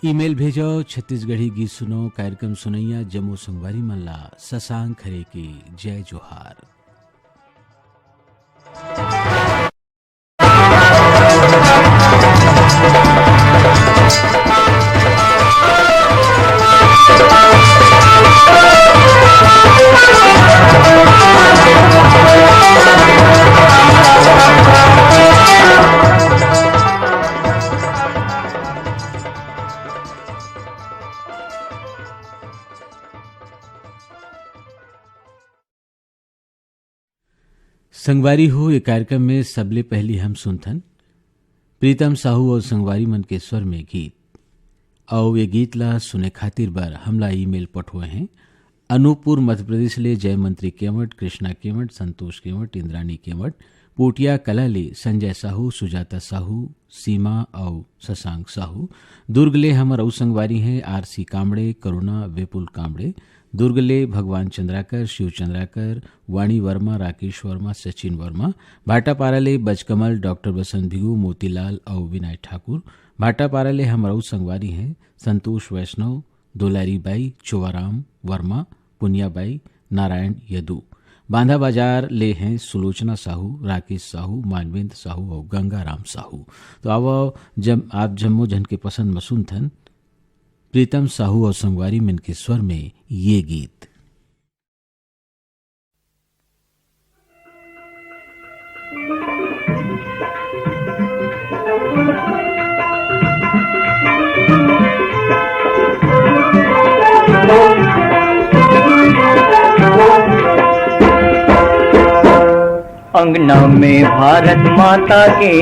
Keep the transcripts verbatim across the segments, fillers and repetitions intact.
Email भेजो, छत्तीसगढ़ी गीत सुनो कार्यक्रम सुनैया जम्मो संगवारी मन ला शशांक खरे के जय जोहार। संगवारी हो, ये कार्यक्रम में सबले पहली हम सुनथन प्रीतम साहू और संगवारी मन के स्वर में गीत। और ये गीत ला सुने खातिर बर हमला ईमेल पठोए हैं अनूपपुर मध्य प्रदेश ले जयमंत्री केवट, कृष्णा केवट, संतोष केवट, इंद्राणी केवट, पोटिया कला ले संजय साहू, सुजाता साहू, सीमा और शशांक साहू, दुर्ग ले हमर अउ संगवारी हैं आरसी कामड़े, करुणा, विपुल कामड़े, दुर्ग ले भगवान चंद्राकर, शिव चंद्राकर, वाणी वर्मा, राकेश वर्मा, सचिन वर्मा, भाटापारा ले बजकमल, डॉक्टर बसंत भिगू, मोतीलाल और विनय ठाकुर, भाटापारा ले हमर अउ संगवारी हैं संतोष वैष्णव, दुलारी बाई, चोवाराम वर्मा, पुनिया बाई, नारायण यदु। बांधा बाजार ले हैं सुलोचना साहू, राकेश साहू, मानवेंद्र साहू और गंगाराम साहू। तो आवो, जब आप जम्मो झन के पसंद म सुनथन प्रीतम साहू और संगवारी मन के स्वर में ये गीत। अंगना में भारत माता के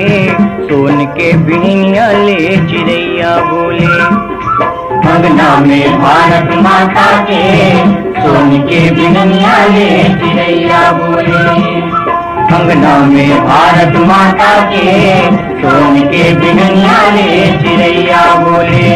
सोन के बिहनिया ले चिरैया बोले। अंगना में भारत माता के सोन के बिहनिया ले चिरैया बोले। अंगना में भारत माता के सोन के बिहनिया ले चिरैया बोले।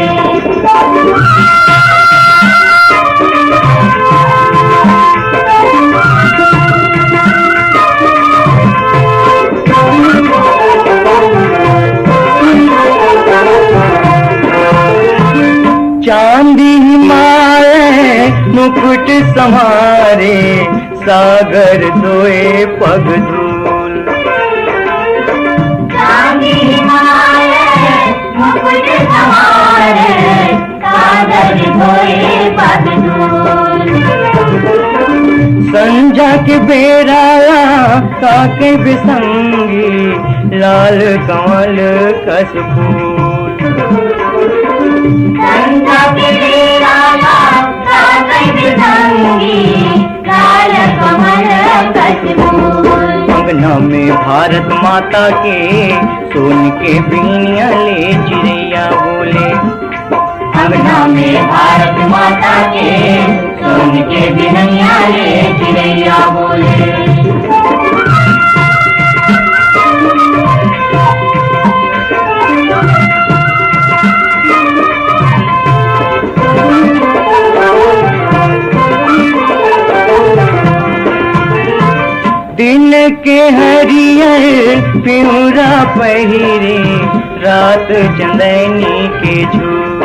चांदी हिमालय मुकुट संहारे, सागर धोए पग धूल। चांदी हिमालय मुकुट संहारे, सागर धोए पग धूल। संझा के बेरा ला ताके बिसंगी, लाल कमल कस फूल। संझा के बेरा ला ताके बिसंगी, लाल कमल कस फूल। अंगना में भारत माता के सोन के बिहनिया ले चिरैया बोले। अंगना में भारत माता के सोन के बिहनिया ले चिरैया बोले। दिन के हरियर पिउरा पहिरे, रात चंदैनी के झूल।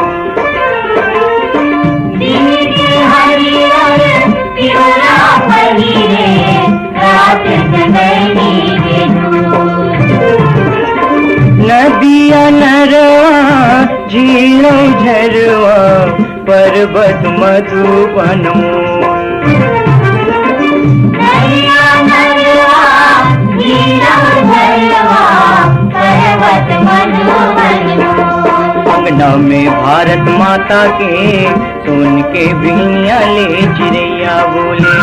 दिन के हरियर पिउरा पहिरे, रात चंदैनी के झूल। नदिया नरवा झील झरवा, पर्वत मधुबन मोल। नदिया नरवा, झील झरवा, पर्वत मधुबन मोल। अंगना में भारत माता के सोन के बिहनिया ले चिरैया बोले।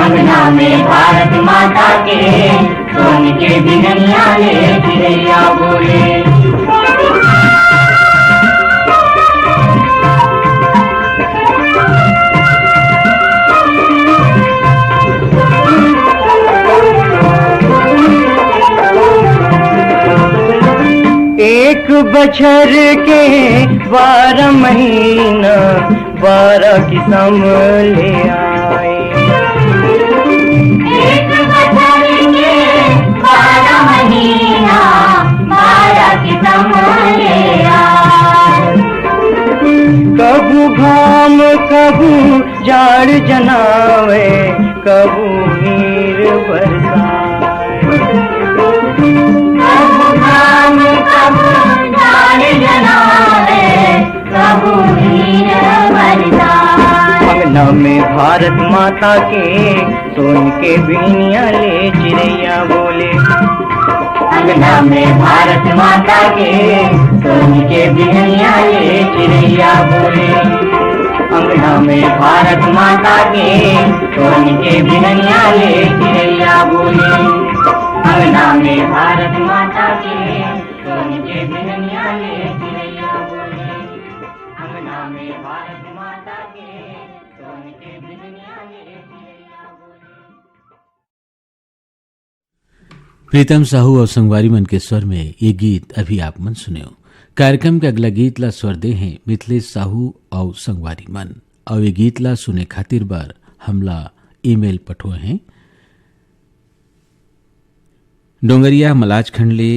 अंगना में भारत माता के सोन के बिहनिया ले चिरैया बोले। एक बछर के बारह महीना, बारह किसम ले आए। एक बछर के बारह महीना, बारह किसम ले आए। हम कभू जाड़ जनावे, कभू नीर बरसाए। कभू घाम, कभू जाड़ जनावे, कभू नीर बरसाए। अंगना में भारत माता के सोन के बिहनिया ले चिरैया बोले। अंगना में भारत माता के सोन के बिहनिया ले चिरैया बोले। अंगना में भारत माता के सोन के बिहनिया ले चिरैया बोले। अंगना में भारत माता के सोन के बिहनिया ले चिरैया बोले। अंगना में भारत माता के सोन के बिहनिया ले चिरैया बोले। प्रीतम साहू अउ संगवारी मन के स्वर में ये गीत अभी आप मन सुनेव। कार्यक्रम के अगला गीत ला स्वर दे हैं मिथिलेश साहू अउ संगवारी मन। अउ ये गीत ला सुने खातिर बर हमला ईमेल पठोए हैं। डोंगरिया मलाजखंड ले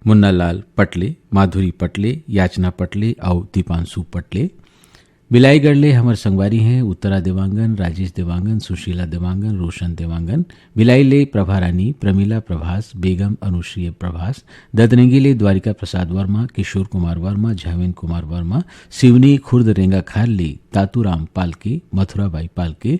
मुन्नालाल पटले, माधुरी पटले, याचना पटले अउ दीपांशु पटले। बिलाईगढ़ ले हमर संगवारी हैं उत्तरा देवांगन, राजेश देवांगन, सुशीला देवांगन, रोशन देवांगन। बिलाई ले प्रभा रानी, प्रमिला प्रभास, बेगम अनुश्रिय प्रभास। ददरेंगी ले द्वारिका प्रसाद वर्मा, किशोर कुमार वर्मा, झाविन कुमार वर्मा। सिवनी खुर्द रेंगा खार ले तातूराम पालके, मथुराबाई पालके।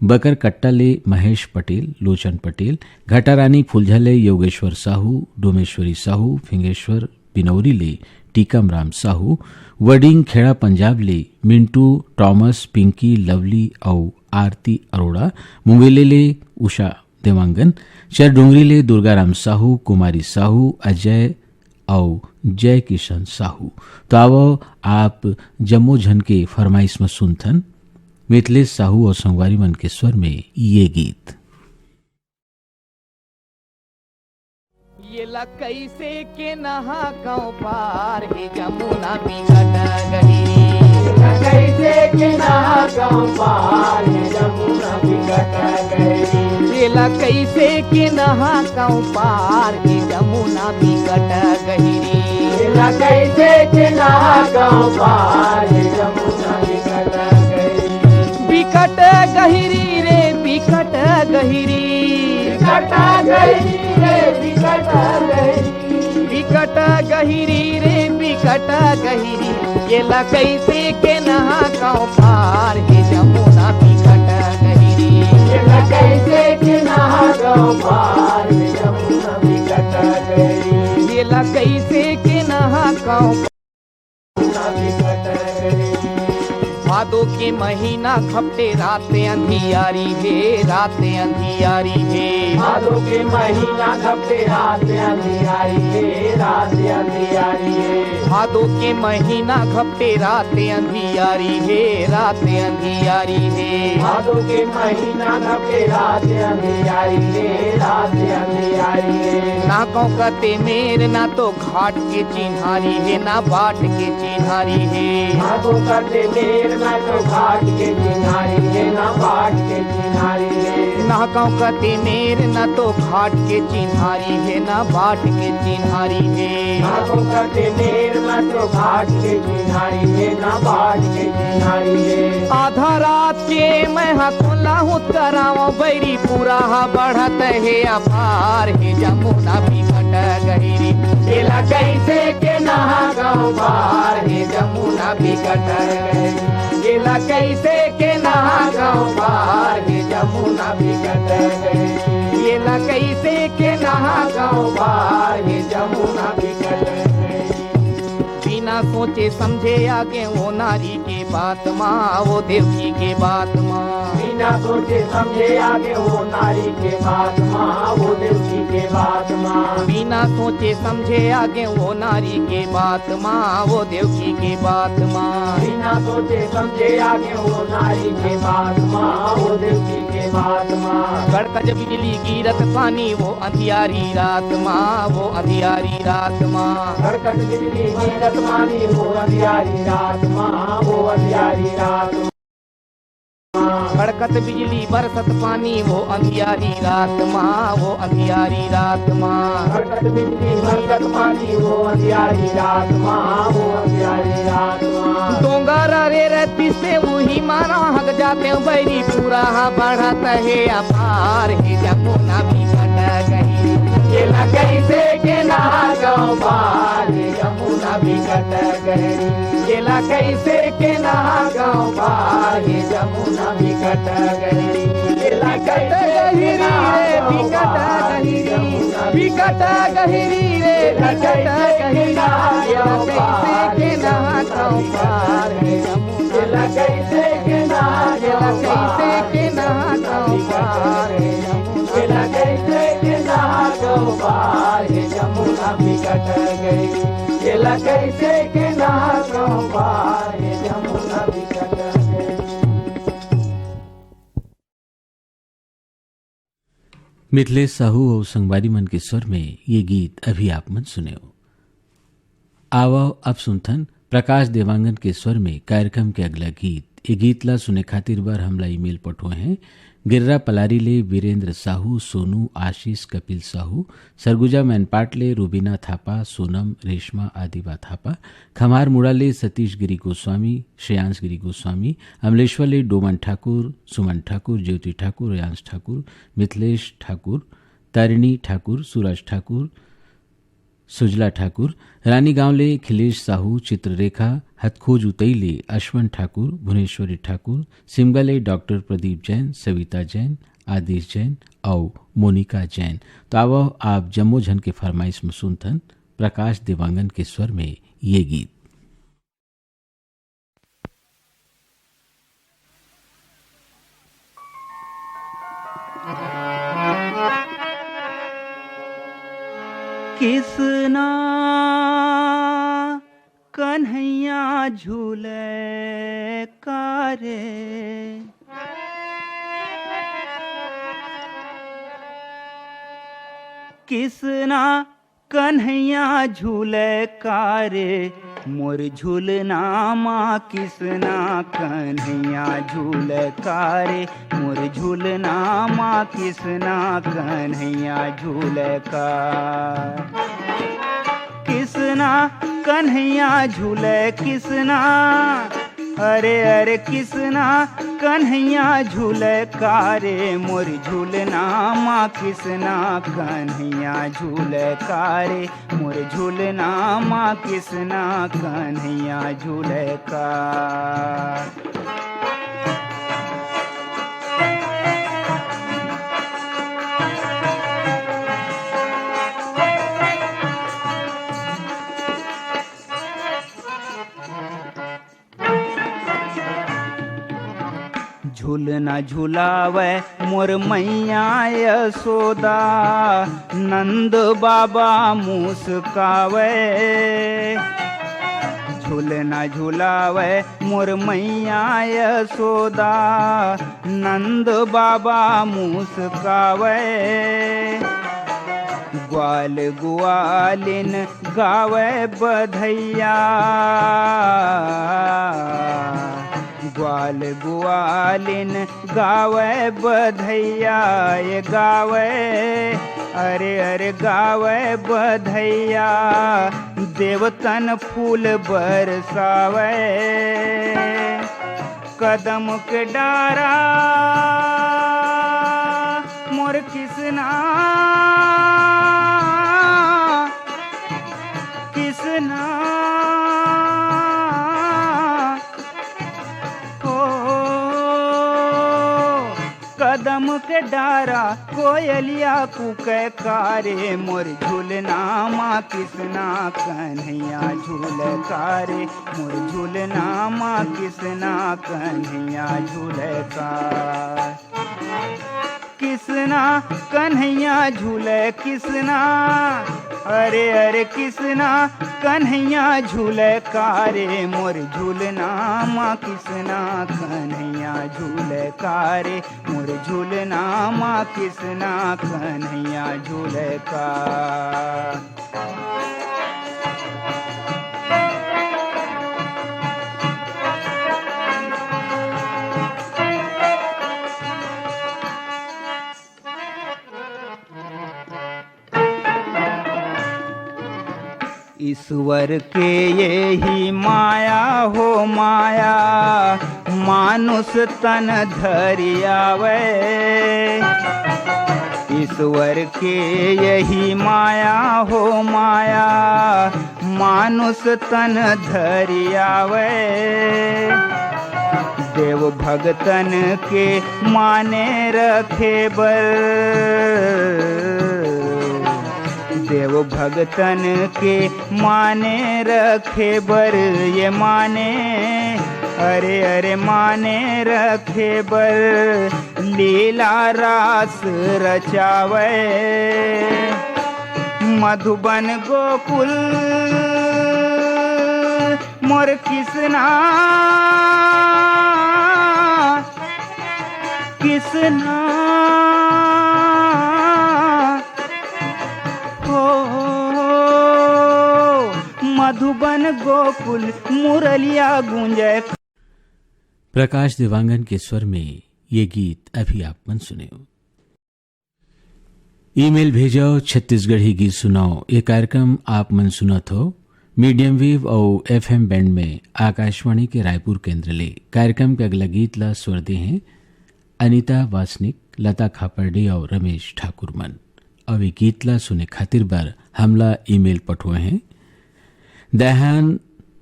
बकरकट्टा ले महेश पटेल, लोचन पटेल। घटारानी फुलझा ले योगेश्वर साहू, डोमेश्वरी साहू, फिंगेश्वर बिनौरी ले टीकम राम साहू। वडिंग खेड़ा पंजाब ले मिंटू, टॉमस, पिंकी, लवली अउ आरती अरोड़ा। मुंगेली ले उषा देवांगन। चरडोंगरी ले दुर्गाराम साहू, कुमारी साहू, अजय अउ जय किशन साहू। तो आवो, आप जम्मो झन के फरमाइश में सुनथन मिथिलेश साहू अउ संगवारी मन के स्वर में ये गीत। येला कइसे के नहा गाँव पार, हे जमुना बिकट गहिरी। येला कइसे के नहा गाँव पार, हे जमुना बिकट गहिरी। येला कइसे के नहा गाँव पार, हे जमुना बिकट गहिरी। येला कइसे के नहा गाँव पार, हे जमुना बिकट गहिरी। बिकट गहिरी रे, बिकट गहिरी। बिकट गहिरी रे, बिकट गहिरी। बिकट गहिरी रे, बिकट गहिरी। येला कइसे के नहा गाँव पार, हे जमुना बिकट गहिरी। येला कइसे के नहा गाँव पार, हे जमुना बिकट गहिरी। येला कइसे के नहा गाँव भादो के महीना घपटे रात अंधियारी हे, रात अंधियारी हे। भादो के महीना घपटे रात अंधियारी हे, रात अंधियारी हे। भादो के महीना घपटे रात अंधियारी हे, रात अंधियारी हे। भादो के महीना घपटे रात अंधियारी हे, रात अंधियारी हे। ना गाँव कते मेर ना तो घाट के चिन्हारी हे, ना बाट के चिन्हारी हे। ना गाँव कते मेर ना तो घाट के चिन्हारी हे, ना बाट के चिन्हारी हे। ना गाँव कते मेर ना तो घाट के चिन्हारी हे, ना बाट के चिन्हारी हे। ना गाँव कते मेर ना तो घाट के चिन्हारी हे, ना बाट के चिन्हारी हे। आधा रात के मैं हा कोला हुत करावं, बैरी पूरा हा बढ़त हे अपार, हे जमुना बिकट गहिरी। येला कइसे के नहा गाँव पार, हे जमुना बिकट गहिरी। येला कइसे के नहा गाँव पार, हे जमुना बिकट गहिरी। येला कइसे के नहा गाँव पार, हे जमुना बिकट गहिरी। बिना सोचे समझे आगे वो नारी के बात मा, वो देवकी के बात मा। बिना सोचे समझे आगे वो नारी के बात मा, वो देवकी के बात मा। बिना सोचे समझे आगे वो नारी के बात मा, वो देवकी के बात मा। बिना सोचे समझे आगे वो नारी के बात मा, वो देवकी के बात मा। कड़कच बिजली गिरत पानी वो अंधियारी रात मा, वो अंधियारी रात मा। कड़कच बिजली गिरत पानी वो अंधियारी रात मा, वो अंधियारी रात मा। कड़कत बिजली बरसत पानी वो अंधियारी रात मा, वो अंधियारी रात मा। कड़कत बिजली बरसत पानी वो अंधियारी रात मा, वो अंधियारी रात मा। डोंगर रे रतिस ते उही मारा हग जाते बैरी पूरा हा बढ़त हे अपार हे जमुना भी कट गई। केला कैसे के नहा गाँव पार हे जमुना भी कट गई। केला कैसे के नहा गाँव पार हे जमुना भी कट गई। केला कैसे के नहा गाँव पार हे जमुना भी कट गई। केला कैसे के नहा गाँव पार हे जमुना भी कट गई। केला कैसे के नहा गाँव पार हे जमुना भी कट गई। केला कैसे के नहा गाँव पार हे जमुना भी कट गई। केला कैसे के नहा गाँव पार हे जमुना भी कट गई। मिथिलेश साहू अउ संगवारी मन के स्वर में ये गीत अभी आप मन सुनेव। आवव अब सुनथन प्रकाश देवांगन के स्वर में कार्यक्रम के अगला गीत। ये गीत ला सुने खातिर बर हमला ईमेल पठोए हैं गिर्रा पलारी ले वीरेंद्र साहू, सोनू, आशीष, कपिल साहू, सरगुजा मैनपाट ले रूबीना थापा, सोनम, रेशमा, आदिबा थापा, खम्हार मुड़ा ले सतीश गिरी गोस्वामी, श्रेयांश गिरी गोस्वामी, अमलेश्वर ले डोमन ठाकुर, सुमन ठाकुर, ज्योति ठाकुर, रेयांश ठाकुर, मिथिलेश ठाकुर, तारिणी ठाकुर, सूरज ठाकुर, सुजला ठाकुर, रानीगांव ले खिलेश साहू, चित्ररेखा, हथखोज उतई ले अश्वन ठाकुर, भुवनेश्वरी ठाकुर, सिमगा ले डॉक्टर प्रदीप जैन, सविता जैन, आदेश जैन अउ मोनिका जैन। तो आवव आप जम्मो झन के फरमाइश में सुनथन प्रकाश देवांगन के स्वर में ये गीत। किसना कन्हैया झूले कारे, किसना कन्हैया झूले कारे, मोर झूलना मा किसना कन्हैया झूले कारे, मोर झूलना मा किसना कन्हैया झूले का। किसना कन्हैया झूले किसना, अरे अरे किसना कन्हैया झूले कारे, मोर झूलना मा किसना कन्हैया झूले कारे, मोर झूलना मा किसना कन्हैया झूले का। झूलना झुलावे मोर मैया यशोदा, नंद बाबा मुस्कावे। झूलना झुलावे मोर मैया यशोदा, नंद बाबा मुस्कावे। ग्वाल ग्वालिन गावे बधैया, ग्वाल ग्वालिन गावे बधैया, ये गावे, अरे अरे गावे बधैया, देवतन फूल बरसावे। कदम के डारा मोर किसना, किसना हो। कदम के डारा कोयलिया कुके कारे, मोर झूलना मा किसना कन्हैया झूले कारे, मोर झूलना मा किसना कन्हैया झूले का। किसना कन्हैया झूले किसना, अरे अरे किसना कन्हैया झूले कारे, मोर झूलना मा किसना कन्हैया झूले कारे, मोर झूलना मा किसना कन्हैया झूले का। ईश्वर के यही माया हो माया, मानुष तन धरि आवै। ईश्वर के यही माया हो माया, मानुष तन धरि आवै। देव भगतन के माने रखे बर, देव भगतन के माने रखे बर, ये माने, अरे, अरे, माने रखे बर लीला रास रचावै। मधुबन गोकुल मोर किसना, किसना हो, मधुबन गोकुल मुरलिया गूंजै। प्रकाश देवांगन के स्वर में ये गीत अभी आप मन सुने हो। ईमेल भेजव, छत्तीसगढ़ी गीत सुनाव। ये कार्यक्रम आप मन सुनत हो मीडियम वेव अउ एफएम बैंड में आकाशवाणी के रायपुर केंद्र ले। कार्यक्रम के अगला गीत ला स्वर दे हैं अनिता वासनिक, लता खापर्डे अउ रमेश ठाकुर मन। अउ ये गीत ला सुने खातिर बर हमला ईमेल पठोए हैं। दयाहान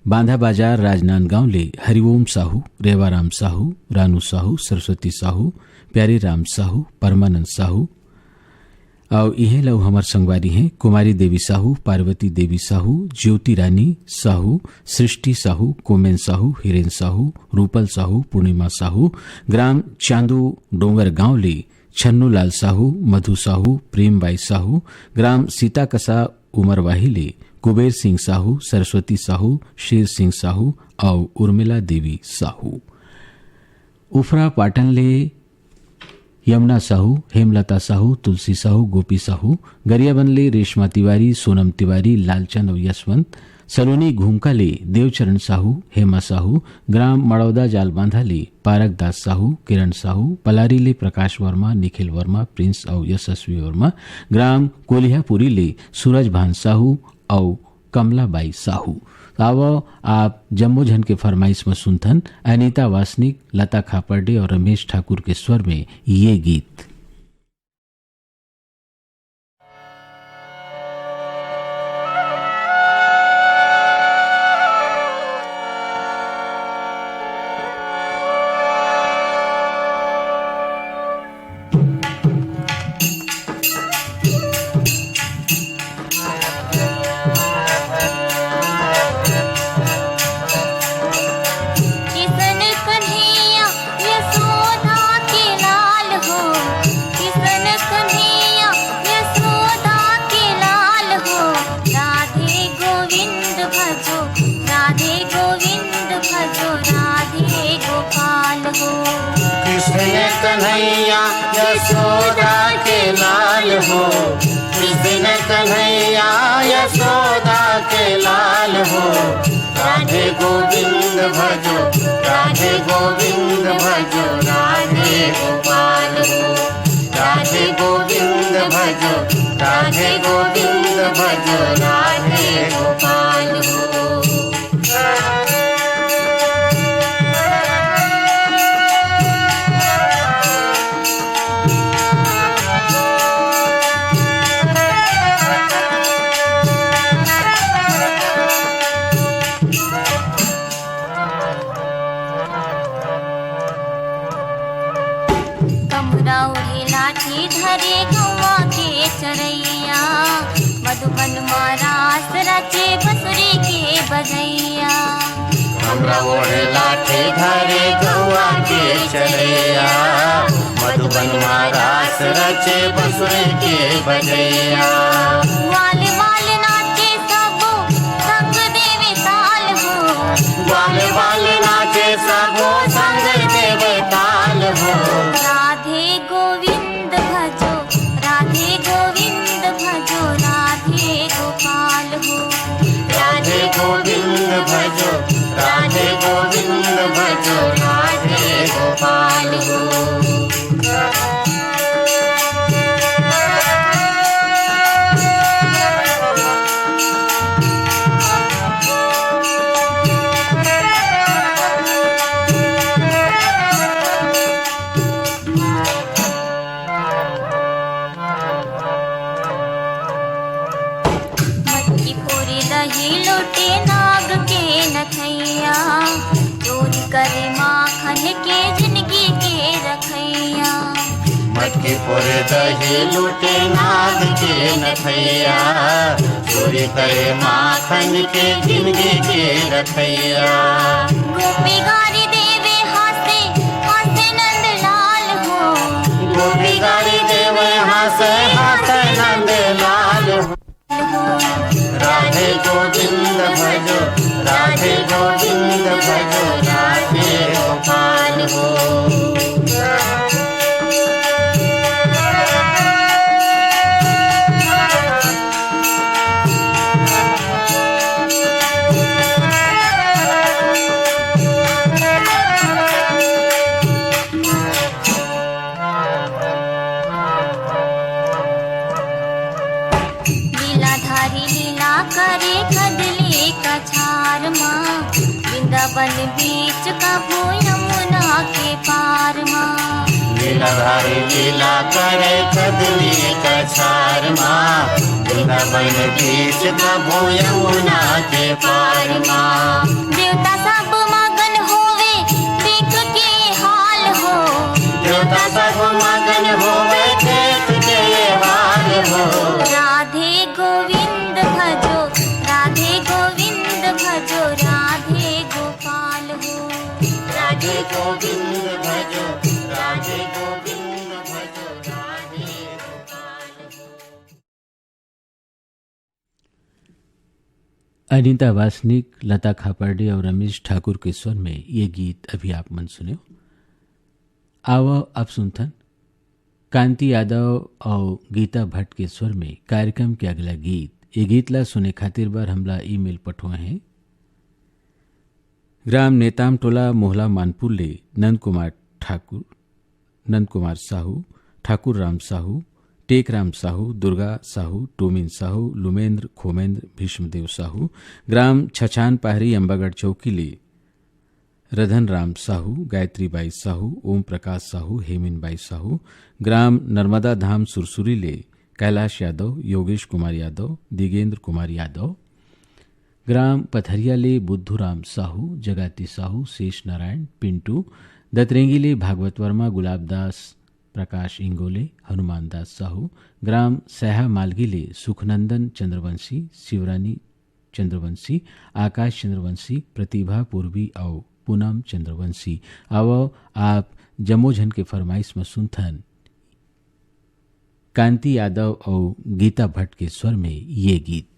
बांधा बाजार राजनांदगांव ले हरिओम साहू, रेवाराम साहू, रानू साहू, सरस्वती साहू, प्यारे राम साहू, परमानंद साहू, अउ इहें लउ हमर संगवारी हैं कुमारी देवी साहू, पार्वती देवी साहू, ज्योति रानी साहू, सृष्टि साहू, कोमेन साहू, हिरेन साहू, रूपल साहू, पूर्णिमा साहू, ग्राम चांदू डोंगर गांव ले छन्नू लाल साहू, मधु साहू, प्रेम बाई साहू, ग्राम सीताकसा उमरवाही ले कुबेर सिंह साहू, सरस्वती साहू, शेर सिंह साहू अउ उर्मिला देवी साहू। उफरा पाटन ले यमुना साहू, हेमलता साहू, तुलसी साहू, गोपी साहू, गरियाबंद ले रेशमा तिवारी, सोनम तिवारी, लालचंद अउ यशवंत, सलोनी घुमका ले देवचरण साहू, हेमा साहू, ग्राम मड़ौदा जालबांधा ले पारक दास साहू, किरण साहू, पलारी ले प्रकाश वर्मा, निखिल वर्मा, प्रिंस अउ यशस्वी वर्मा, ग्राम कोलिहापुरी ले सूरज भान साहू अउ कमला बाई साहू। त आवव, आप जम्मो झन के फरमाइश म सुनथन अनिता वासनिक, लता खापर्डे अउ रमेश ठाकुर के स्वर में ये गीत। किशन कन्हैया यशोदा के लाल हो, किशन कन्हैया यशोदा के लाल हो। राधे गोविंद भजो, राधे गोविंद भजो, राधे गोपाल हो। कृष्ण कन्हैया यशोदा के लाल हो, कृष्ण कन्हैया यशोदा के लाल हो। राधे गोविंद भजो, राधे गोविंद भजो, राधे गोपाल हो। राधे गोविंद भजो, राधे गोविंद भजो, राधे गोपाल हो। कमरा ओढ़े लाठी धरे गौवा के चरैया, मधुबन मा रास रचे बसुरी के बजैया। कमरा ओढ़े लाठी धरे गौवा के चरैया, मधुबन मा रास रचे बसुरी के बजैया। वाल वाल नाचे सबो संग देवे ताल हो, वाल वाल नाचे सबो संग देवे ताल हो। राधे गोविंद भजो, राधे गोविंद भजो, राधे गोपाल हो। राधे गोविंद भजो, राधे गोविंद भजो, राधे गोपाल हो। दही लोटे नाग के नथैया, चोरी करे माखन के जिंदगी के रखैया। मटकी फोरे दही लोटे नाग के नथैया, चोरी करे माखन के जिंदगी के रखैया। गोपी गारी देवे हासे, हासे नंद लाल हो। गोपी गारी देवे हासे, हासे नंद लाल हो। राधे गोविंद भजो, राधे गोविंद भजो, राधे गोपाल हो। लीलाधारी लीला करे कदली कछार मा, वृंदावन बीच कभू यमुना के पार मा। लीलाधारी लीला करे कदली कछार मा, वृंदावन बीच कभू यमुना के पार मा। देवता सब मगन होवे देख के हाल हो। देवता सब मगन होवे देख के हाल हो। राधे गोविंद भजो, राधे गोविंद भजो, राधे गोपाल हो। राधे गोविंद भजो, राधे गोविंद भजो, राधे गोपाल हो। अनिता वासनिक, लता खापर्डे और रमेश ठाकुर के स्वर में ये गीत अभी आप मन सुन्यो। आवा अब सुनथन कांति यादव और गीता भट्ट के स्वर में कार्यक्रम के अगला गीत। ये गीत ला सुने खातिर बर हमला ईमेल पठोए हैं। ग्राम नेताम टोला, मोहला मानपुर ले नंद कुमार ठाकुर, नंद कुमार साहू, ठाकुर राम साहू, टेकराम साहू, दुर्गा साहू, टोमिन साहू, लुमेंद्र, खोमेंद्र, भीष्मदेव साहू, ग्राम छछान पहरी, अम्बागढ़ चौकी ले रधन राम साहू, गायत्री बाई साहू, ओम प्रकाश साहू, हेमिन बाई साहू, ग्राम नर्मदा धाम सुरसुरी ले कैलाश यादव, योगेश कुमार यादव, दिगेंद्र कुमार यादव, ग्राम पथरिया ले बुद्धू राम साहू, जगाती साहू, शेष नारायण, पिंटू, दतरेंगी ले भागवत वर्मा, गुलाब दास, प्रकाश इंगोले, हनुमान दास साहू, ग्राम सैहा मालगी ले सुखनंदन चंद्रवंशी, शिवरानी चंद्रवंशी, आकाश चंद्रवंशी, प्रतिभा पूर्वी अउ पूनम चंद्रवंशी। आवव आप जम्मो झन के फरमाइश म सुनथन कांति यादव अउ गीता भट्ट के स्वर में ये गीत।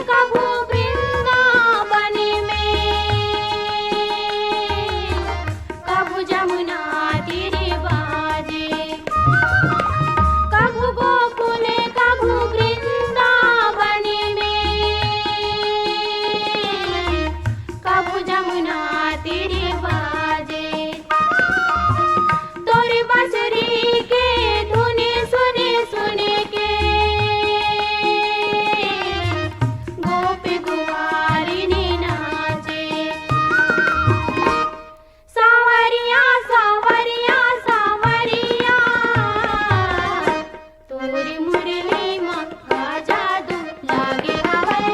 कभू वृंदावन में, कभू जमुना तीर बाजे, कभू गोकुल, कभू वृंदावन में, कभू जमुना तीर बाजे। तोर बांसुरी के धुन सुन सुन के गोप गुआरिन नाचे। सांवरिया, सांवरिया, सांवरिया, तोरी मुरली म का जादू लागे हवय,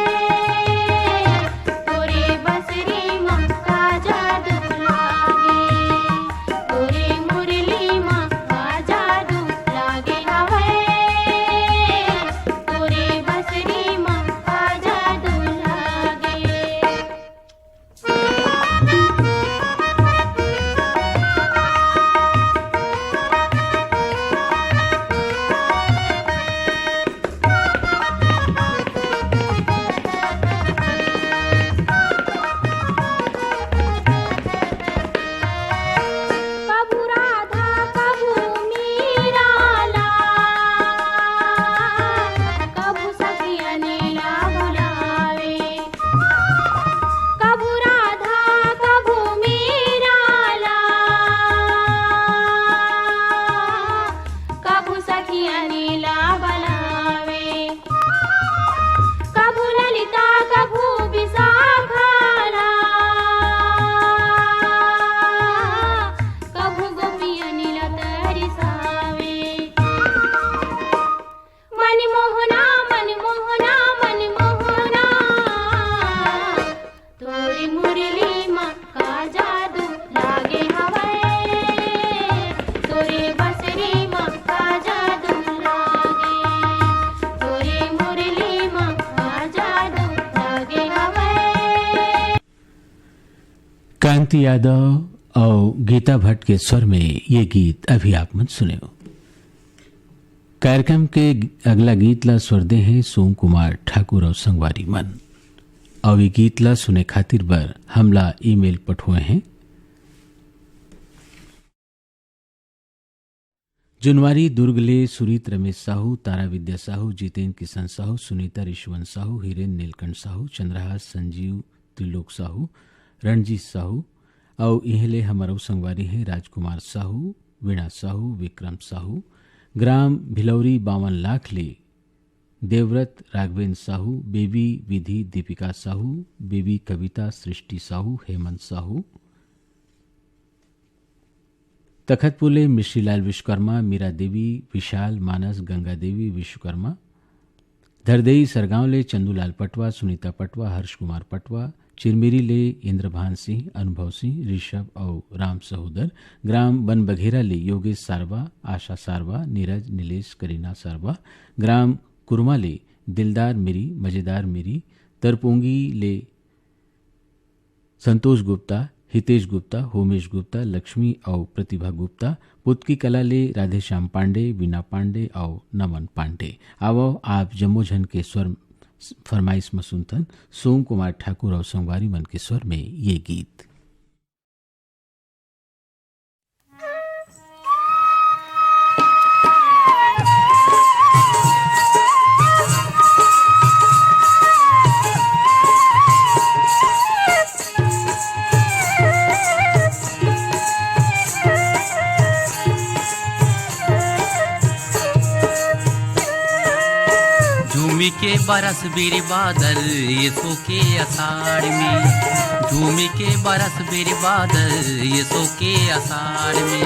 तोरी बंसरी म का जादू लागे, तोरी मुरली म का जादू लागे हवय, तोरी बंसरी म का जादू लागे। कभू राधा, कभू मीरा ला, कभू सखियन ला बुलावे। कभू राधा, कभू मीरा ला, कभू सखियन ला बलावे। कभू ललिता, कभू विशाखा ला, कभू गोपियन ला तरसावे। मनमोहना, मनमोहना, मनमोहना, तोरी मुरली म का जादू लागे हवय, तोरी बंसरी म का जादू लागे, तोरी मुरली म का जादू लागे हवय। कांति यादव अउ गीता भट्ट के स्वर में ये गीत अभी आप मन सुने हो। कार्यक्रम के अगला गीत ला स्वर दे हैं सोम कुमार ठाकुर अउ संगवारी मन। अउ ये गीत ला सुने खातिर बर हमला ईमेल पठोए हैं। जुनवारी दुर्ग ले सुरीत रमेश साहू, तारा विद्या साहू, जितेंद्र किशन साहू, सुनीता रिशवन साहू, हिरेन नीलकंठ साहू, चंद्रहास संजीव, त्रिलोक साहू, रणजीत साहू, अउ इहें ले हमर अउ संगवारी हैं राजकुमार साहू, वीणा साहू, विक्रम साहू, ग्राम भिलौरी बावन लाख ले देवव्रत राघवेंद्र साहू, बेबी विधि दीपिका साहू, बेबी कविता सृष्टि साहू, हेमंत साहू, तखतपुर ले मिश्रीलाल विश्वकर्मा, मीरा देवी, विशाल, मानस, गंगा देवी विश्वकर्मा, धरदेई सरगांव ले चंदूलाल पटवा, सुनीता पटवा, हर्ष कुमार पटवा, चिरमिरी ले इंद्रभान सिंह, अनुभव सिंह, ऋषभ अउ राम सहोदर, ग्राम बन बघेरा ले योगेश सारवा, आशा सारवा, नीरज, नीलेश, करीना सारवा, ग्राम कुरमा ले दिलदार मिरी, मजेदार मिरी, तरपोंगी ले संतोष गुप्ता, हितेश गुप्ता, होमेश गुप्ता, लक्ष्मी अउ प्रतिभा गुप्ता, पुतकी कला ले राधेश्याम पांडे, वीना पांडे अउ नमन पांडे। आवव, आप जम्मो झन के स्वर फरमाइश म सुनथन सोम कुमार ठाकुर अउ संगवारी मन के स्वर में ये गीत। झूमी के बरस बीर बादल, ये सो के अषाढ़ में। झूमी के बरस बीर बादल, ये सो के अषाढ़ में।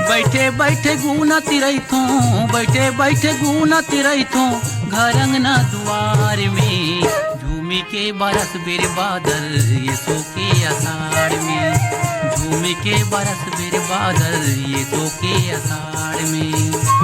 बैठे बैठे गुनत रहिथों, बैठे बैठे गुनत रहिथों, घर अंगना दुआर में। झूमी के बरस बीर बादल, ये सो के अषाढ़ में। झूमी के बरस बीर बादल, ये सो के अषाढ़ में।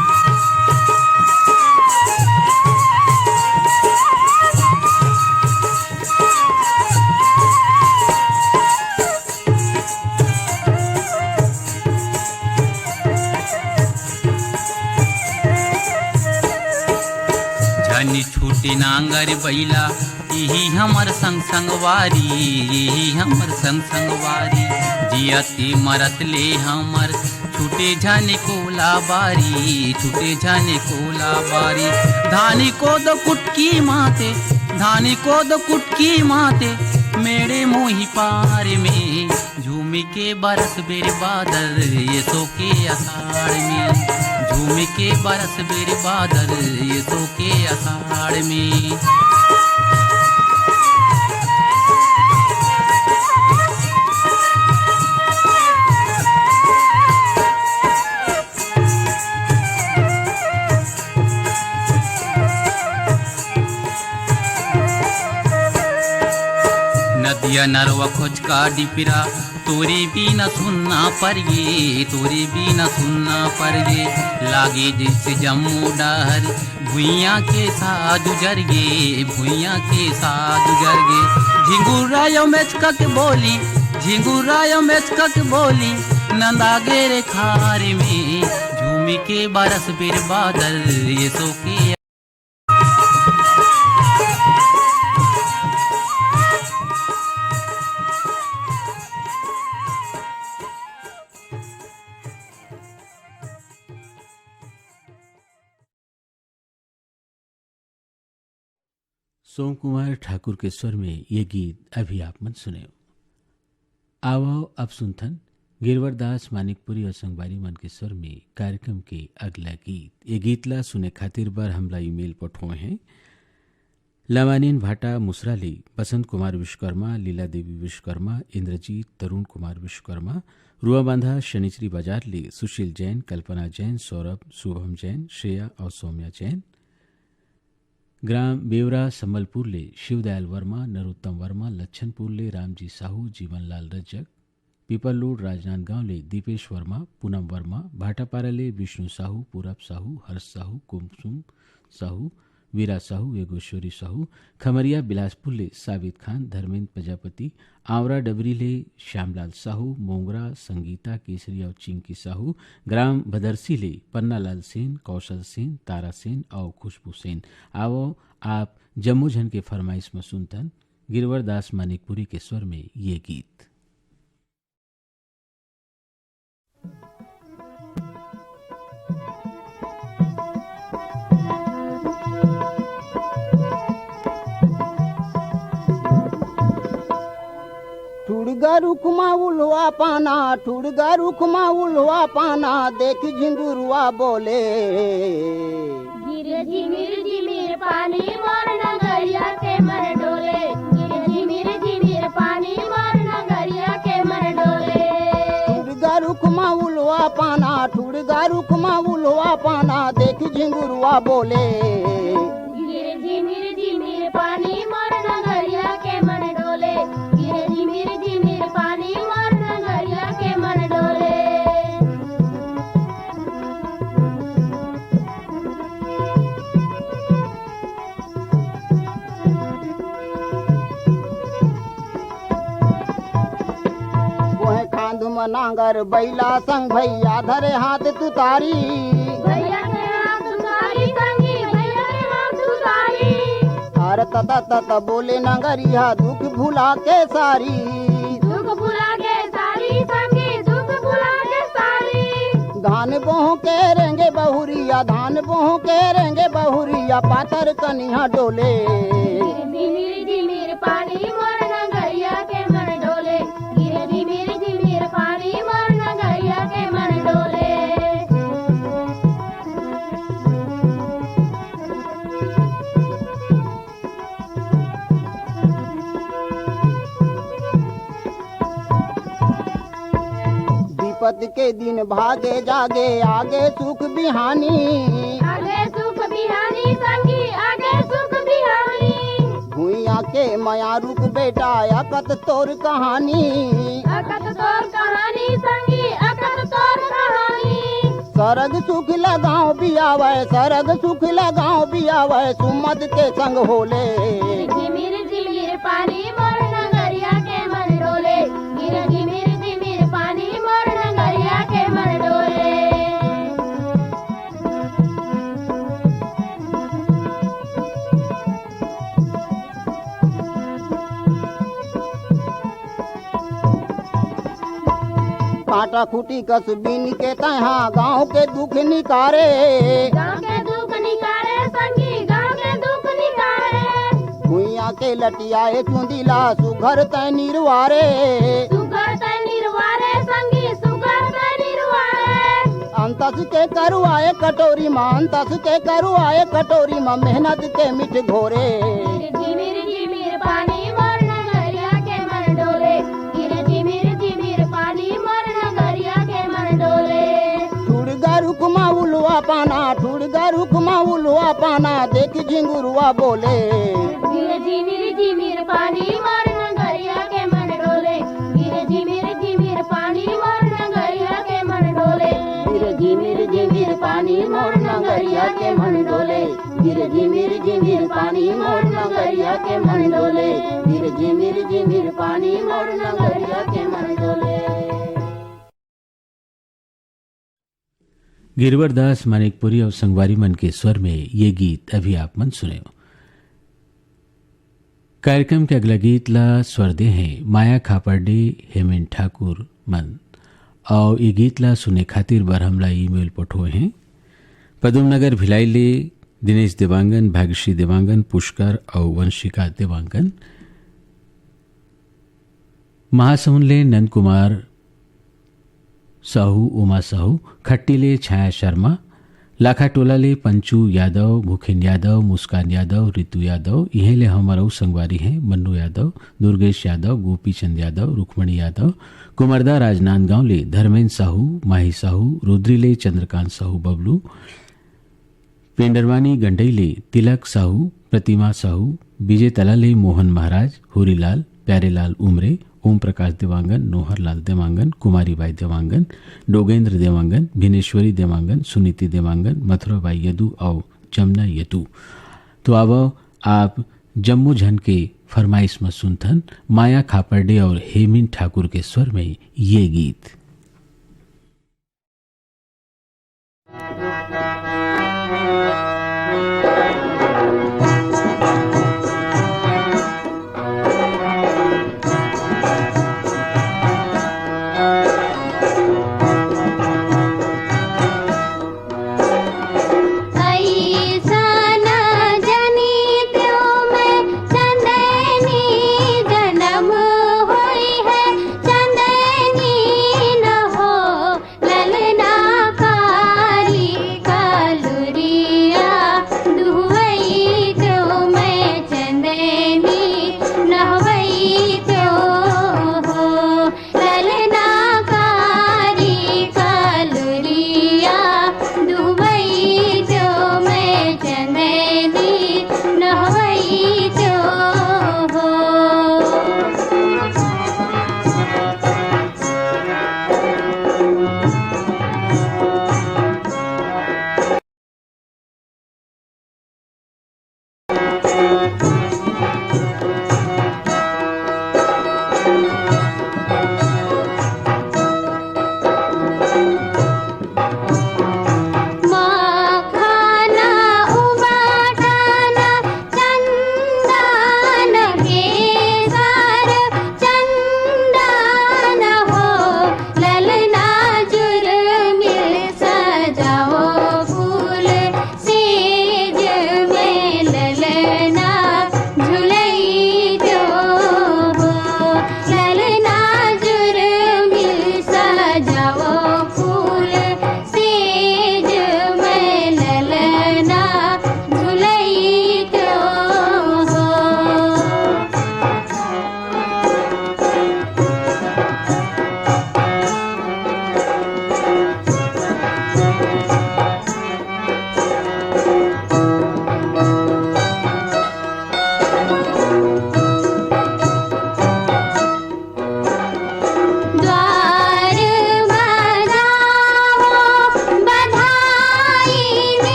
झन छूटे नांगर बइला, इही हमर संग संगवारी, इही हमर संग संगवारी। जियत मरत ले हमर छूटे झने कोला बारी, छूटे झने कोला बारी। धानी कोदो कुटकी माते, धानी कोदो कुटकी माते, मेड़े मोही पार में। झूम के बरस बेर बादर, ये सो के अषाढ़ में। झूम के बरस बेर बादर, ये सो के अषाढ़ में। नदिया नरवा खोचका डिपरा, तोरे बिना सुन्ना परगे, तोरे बिना सुन्ना परगे। लागे जइसे जम्मो डहर भुइयां के साज उजर गे, भुइयां के साज उजर गे। झिंगुरायो मेचका के बोली, झिंगुरायो मेचका के बोली, नंदा गे रे खार में। झूम के बरस बेर बादर, ये सो के सोम कुमार ठाकुर के स्वर में ये गीत अभी आप मन सुने। आवव, अब सुनथन गिरवरदास मानिकपुरी अउ संगवारी मन के स्वर में कार्यक्रम के अगला गीत। ये गीत ला सुने खातिर बर हमला ईमेल पठोए हैं। लवानिन भाटा मुसरा ले बसंत कुमार विश्वकर्मा, लीला देवी विश्वकर्मा, इंद्रजीत, तरुण कुमार विश्वकर्मा, रुआबांधा शनिचरी बाजार ले सुशील जैन, कल्पना जैन, सौरभ, शुभम जैन, श्रेया और सौम्या जैन। ग्राम बेवरा संबलपुर ले शिवदयाल वर्मा, नरोत्तम वर्मा, लच्छनपुर ले रामजी साहू, जीवनलाल रजक, पीपल रोड राजनांदगांव ले दीपेश वर्मा, पूनम वर्मा, भाटापारा ले विष्णु साहू, पूरब साहू, हर्ष साहू, कुमसुम साहू, वीरा साहू, योगेश्वरी साहू, खमरिया बिलासपुर ले साबित खान, धर्मेंद्र प्रजापति, आंवरा डबरी ले श्यामलाल साहू, मोंगरा संगीता केसरी अउ चिंकी साहू, ग्राम भदरसी ले पन्नालाल सेन, कौशल सेन, तारा सेन अउ खुशबू सेन। आवव, आप जम्मो झन के फरमाइश म सुनथन गिरवरदास मानिकपुरी के स्वर में ये गीत। ठुड़गा रुख मा उल्हवा पाना, ठुड़गा रुख मा उल्हवा पाना, देख झिंगुरवा बोले। गिरे झिमिर झिमिर पानी मोर नगरिया के मन डोले। गिरे झिमिर झिमिर पानी मोर नगरिया के मन डोले। ठुड़गा रुख मा उल्हवा पाना, ठुड़गा रुख मा उल्हवा पाना, देख झिंगुरवा बोले। गिरे झिमिर झिमिर पानी मोर नगरिया के मन डोले। गिरे झिमिर झिमिर पानी मोर नगरिया के मन डोले। कोहे खांधु म नांगर बइला संग भैया धरे हाथ तुतारी। भैया के हाथ तुतारी संगी, भैया के हाथ तुतारी। अरे तत तत बोले नगरिया दुख भुला के सारी। दुख भुला के सारी संगी, दुख भुला के सारी। धान बोह के रेंगे बहुरिया, धान बोह के रेंगे बहुरिया, पातर कनिहा डोले। गिरे झिमिर झिमिर पानी मोर नगरिया के मन डोले। गिरे झिमिर झिमिर पानी मोर नगरिया के मन डोले। विपत के दिन भागे जागे, आगे सुख बिहानी। आगे सुख बिहानी संगी, आगे सुख बिहानी। भुइयां के मया रुख बेटा, अकत तोर कहानी। अकत तोर कहानी संगी, अकत तोर कहानी। सरग सुख लगाओ बियावै, सरग सुख लगाओ बियावै, सुमद के संग होले। झिमिर झिमिर पानी मोर नगरिया के मन डोले। गिरे झिमिर झिमिर पानी मोर नगरिया के मन डोले। टखुटी कस बीन के तैहा गांव के दुख निकारे। गांव के दुख निकारे संगी, गांव के दुख निकारे। भुइयां के लटियाए चुंदी ला सुघर तै निरवारे। सुघर तै निरवारे संगी, सुघर तै निरवारे। अंतस के करुआए कटोरी मा, अंतस के करुआए कटोरी मा मेहनत के मिठ घोरे। झिमिर झिमिर पानी मोर नगरिया के मन डोले। गिरे झिमिर झिमिर पानी मोर नगरिया के मन डोले। ठुड़गा रुख मा उलवा पाना, ठुड़गा रुख मा उलवा पाना, देख झिंगुरवा बोले। गिरे झिमिर झिमिर पानी मोर नगरिया के मन डोले। गिरे झिमिर झिमिर पानी मोर नगरिया के मन डोले। गिरे झिमिर झिमिर पानी मोर नगरिया के मन डोले। गिरे झिमिर झिमिर पानी मोर नगरिया के मन डोले। गिरे झिमिर झिमिर पानी मोर नगरिया के मन डोले। गिरवर दास मानिकपुरी अउ संगवारी मन के स्वर में ये गीत अभी आप मन सुने हो। कार्यक्रम के अगला गीत ला स्वर दे हैं माया खापर्डे, हेमेन ठाकुर मन। अउ ये गीत ला सुने खातिर बर हमला ईमेल पठोए हैं। पदम नगर भिलाई ले दिनेश देवांगन, भाग्यश्री देवांगन, पुष्कर अउ वंशिका देवांगन। महासमुंद ले नंद कुमार साहू, उमा साहू, खट्टी ले छाया शर्मा, लाखाटोला ले पंचू यादव, भूखेन यादव, मुस्कान यादव, रितु यादव, इहें ले हमर अउ संगवारी हैं मन्नू यादव, दुर्गेश यादव, गोपीचंद यादव, रुक्मणी यादव, कुमरदा राजनांदगांव ले धर्मेंद्र साहू, माही साहू, रुद्री ले चंद्रकांत साहू बबलू, पेंडरवानी गंडई ले तिलक साहू, प्रतिमा साहू, विजय तला ले मोहन महाराज, होरीलाल, प्यारेलाल उमरे, ओम प्रकाश देवांगन, नोहरलाल देवांगन, कुमारी बाई देवांगन, डोगेंद्र देवांगन, भिनेश्वरी देवांगन, सुनीति देवांगन, मथुरा बाई यदु अउ जमुना यदु। तो आवव आप जम्मो झन के फरमाइश म सुनथन माया खापर्डे अउ हेमिन ठाकुर के स्वर में ये गीत।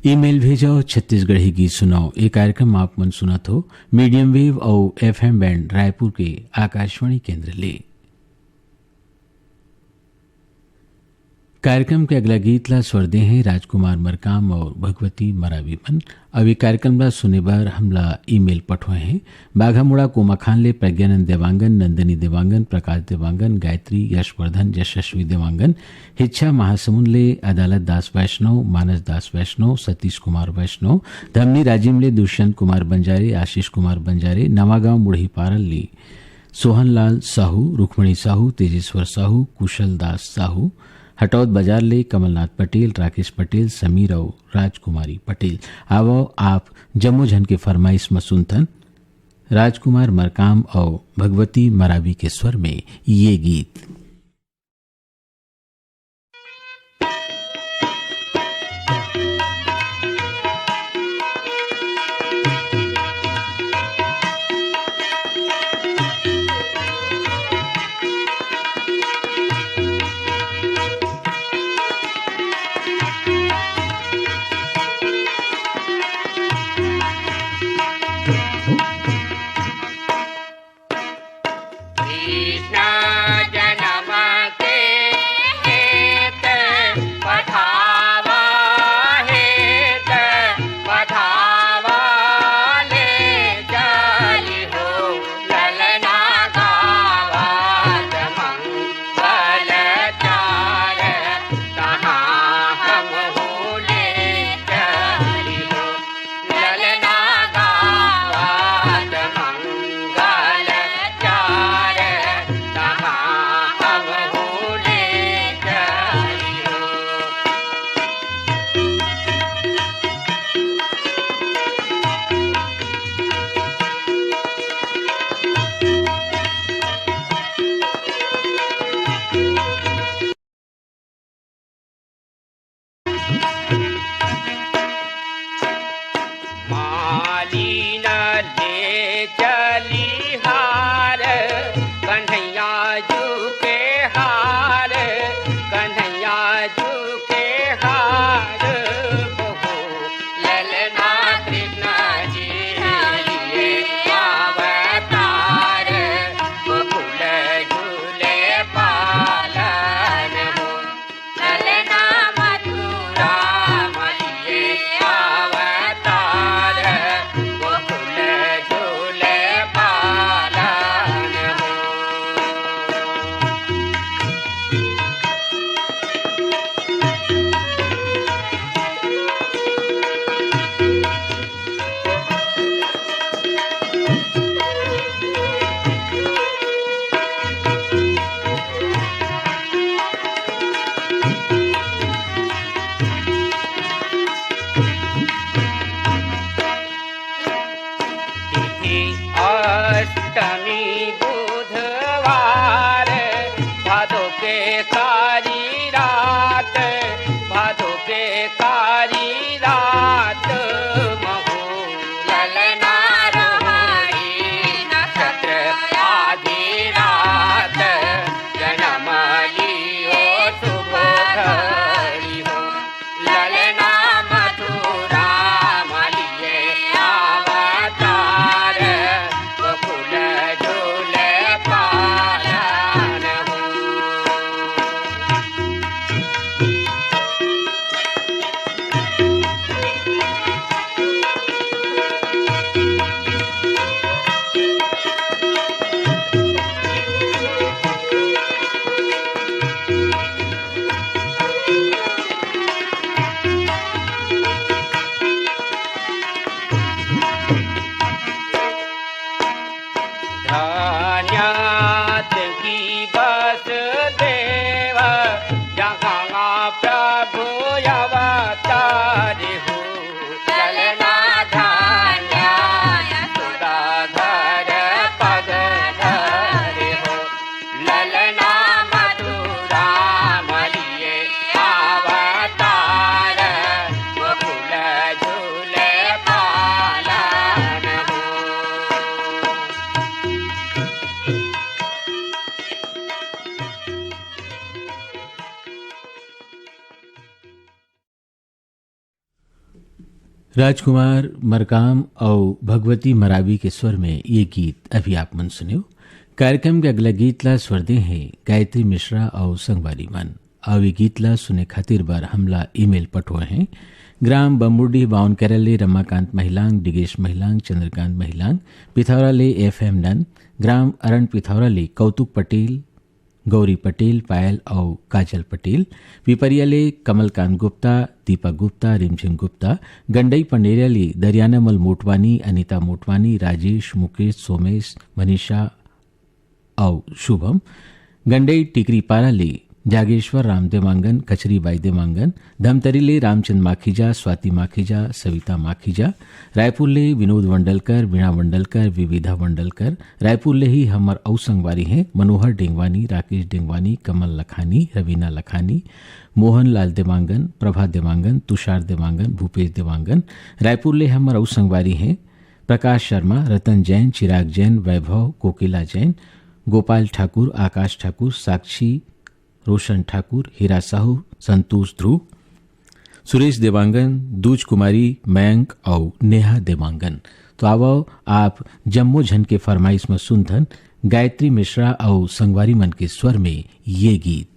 ईमेल भेजो, छत्तीसगढ़ी गीत सुनाओ। ये कार्यक्रम आप मन सुनत हो मीडियम वेव अउ एफएम बैंड रायपुर के आकाशवाणी केंद्र ले। कार्यक्रम के अगला गीत ला स्वर दे हैं राजकुमार मरकाम और भगवती मरावी मन। अब ये कार्यक्रम ला सुने बर हमला ईमेल पठोए हैं। बाघामुड़ा कोमाखान ले प्रज्ञानंद देवांगन, नंदिनी देवांगन, प्रकाश देवांगन, गायत्री, यशवर्धन, यशस्वी देवांगन, हिच्छा महासमुंद ले अदालत दास वैष्णव, मानस दास वैष्णव, सतीश कुमार वैष्णव, धमनी राजिम ले दुष्यंत कुमार बंजारे, आशीष कुमार बंजारे, नवागांव मुढ़ी पारल ले सोहनलाल साहू, रुक्मणी साहू, तेजेश्वर साहू, कुशल दास साहू, हटौद बाजार ले कमलनाथ पटेल, राकेश पटेल, समीर अउ राजकुमारी पटेल। आवो आप जम्मो झन के फरमाइश म सुनथन राजकुमार मरकाम अउ भगवती मरावी के स्वर में ये गीत। कृष्ण जन्म के हेत पधावा, हेत पधावा ले चली हो, ललना गावत मंगल चार, कहाँ हम ले चली हो। ललना गावत मंगल चार, कहाँ हम भूले चलियो। मालिन ले चली हार, कन्हैया जू के हार, कन्हैया जू के हार, बहू ललना कृष्ण जी लिए अवतार, गोकुल झूले पालन हो। ललना मथुरा मलिए अवतार, गोकुल झूले पालन हो। तिथि अष्टमी बुधवार, भादो के कारी रात, भादो के कारी रात महू ललना रोहिणी नक्षत्र आधी रात, जनम लियो शुभ घड़ी हो। ललना मथुरा मलिए अवतार, गोकुल झूले पालन हो। धन्यात की बस देव, जहाँ प्रभु अवतार हो। ललना धन्या यशोदा घर पग धरे हो। ललना मथुरा मलिए अवतार, गोकुल झूले पालन हो। राजकुमार मरकाम अउ भगवती मरावी के स्वर में ये गीत अभी आप मन सुनेव। कार्यक्रम के अगला गीत ला स्वर दे हैं गायत्री मिश्रा अउ संगवारी मन। अउ ये गीत ला सुने खातिर बर हमला ईमेल पठोए हैं। ग्राम बम्बुडी बावन केरल ले रमाकांत महिलांग, डिगेश महिलांग, चंद्रकांत महिलांग, पिथौरा ले एफ एम नन, ग्राम अरण पिथौरा ले कौतुक पटेल, गौरी पटेल, पायल अउ काजल पटेल, पिपरिया ले कमलकांत गुप्ता, दीपक गुप्ता, रिमझिम गुप्ता, गंडई पंडेरिया ले दरियानामल मोटवानी, अनिता मोटवानी, राजेश, मुकेश, सोमेश, मनीषा अउ शुभम, गंडई टिकरीपारा ले जागेश्वर राम देवांगन, कचरी बाई देवांगन, धमतरी ले रामचंद माखीजा, स्वाति माखीजा, सविता माखीजा, रायपुर ले विनोद वंडलकर, वीणा वंडलकर, विविधा वंडलकर, रायपुर ले ही हमर अउ संगवारी हैं मनोहर डेंगवानी, राकेश डेंगवानी, कमल लखानी, रवीना लखानी, मोहन लाल देवांगन, प्रभा देवांगन, तुषार देवांगन, भूपेश देवांगन। रायपुर ले हमर अउ संगवारी हैं प्रकाश शर्मा, रतन जैन, चिराग जैन, वैभव, कोकिला जैन, गोपाल ठाकुर, आकाश ठाकुर, साक्षी, रोशन ठाकुर, हीरा साहू, संतोष ध्रुव, सुरेश देवांगन, दूज कुमारी, मयंक अउ नेहा देवांगन। तो आवव, आप जम्मो झन के फरमाइश म सुनथन गायत्री मिश्रा अउ संगवारी मन के स्वर में ये गीत।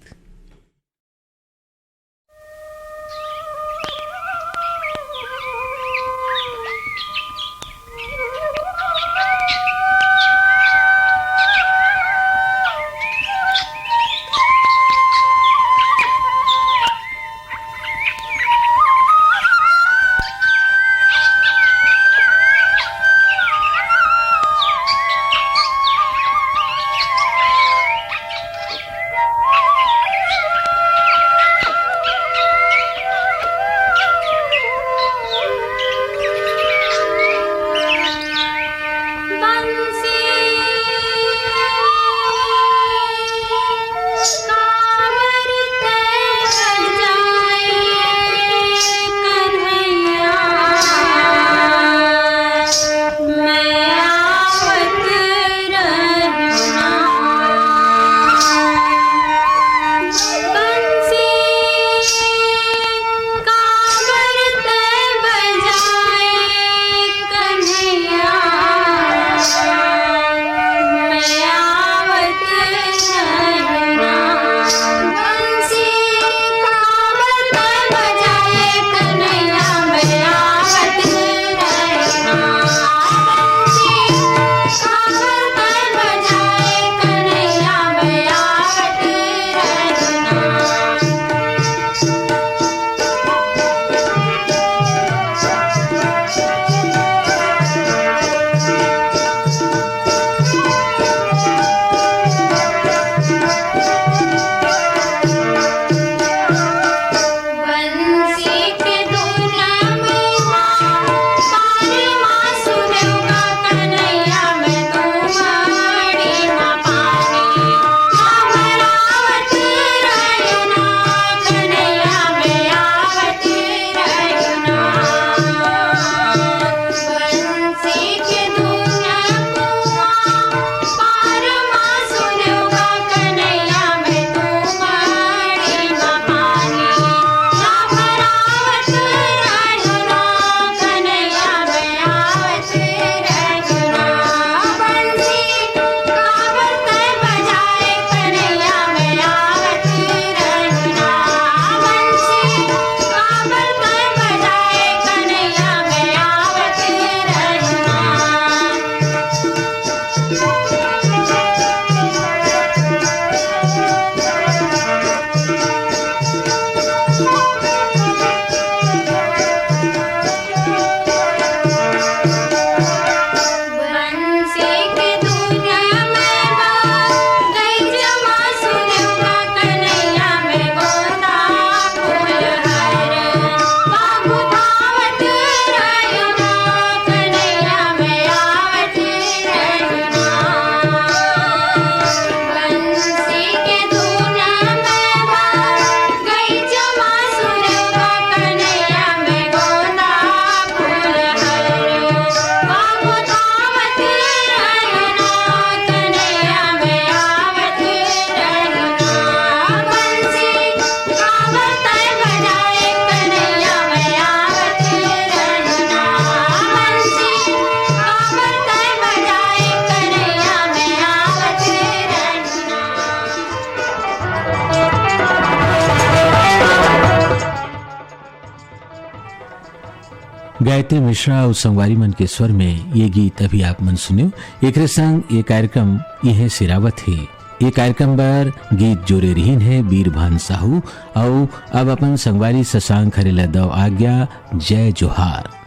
गायत्री मिश्रा अउ संगवारी मन के स्वर में ये गीत अभी आप मन सुनियो। एकरे संग ये कार्यक्रम इहें सिरावत हे। ये कार्यक्रम बर गीत जोरे रहिन हे बीरभान साहू, अउ अब अपन संगवारी शशांक हरे ल दव आज्ञा। जय जोहार।